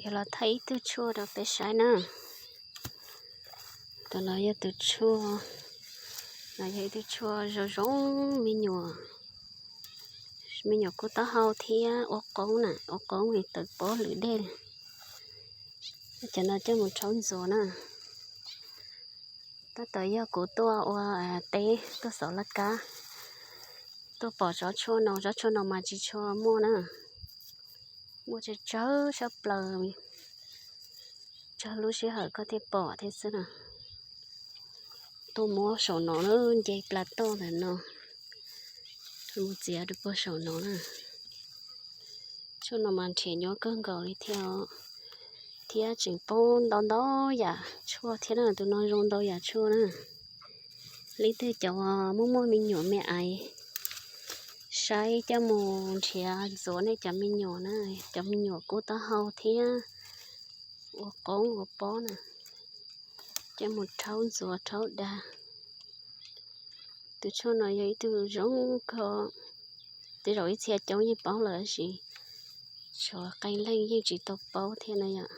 Yog los thaij ib tug tshuaj rau peb saib na. Tus no yog tus tshuaj, no yog ib tug tshuaj zoo zoo me nyuam, me nyuam kub taub hau thiab ua qoob na, ua qoob li tawm pob lwm dej. Cov no coj mus rhaub ntxuav na. Tab tom yog kuv tuaj ua teb tuaj xauv laj kab, tuaj pom tsob tshuaj no, tsob tshuaj no mas tsis tshua muaj na, muaj tsawg tsawg sab plaws, tsawg lub sij hawm koj thiaj pom thiab xwb na. Tuaj muab saum no na, nce plas toj ntawm no mus txiav rau puag saum no na. Tshuaj no mas nrhiav nyuaj kawg nkaus li thiab, thiab tseem poob ntau ntau yam tshuaj thiab na, tus no zoo ntau yam tshuaj na. Leej twg cov muaj muaj me nyuam me aiv, saib coj mus nrhiav ntxuav nej cov me nyuam na, cov me nyuam kub taub hau thiab ua qoob ua pob na, coj mus rhaub ntxuav rhaub da. Tus tshuaj no yog ib tug zoo kawg, tej zaum ib txhia coob yeej paub lawm tab sis tshuav qee leej yeej tsis tau paub thiab na yom.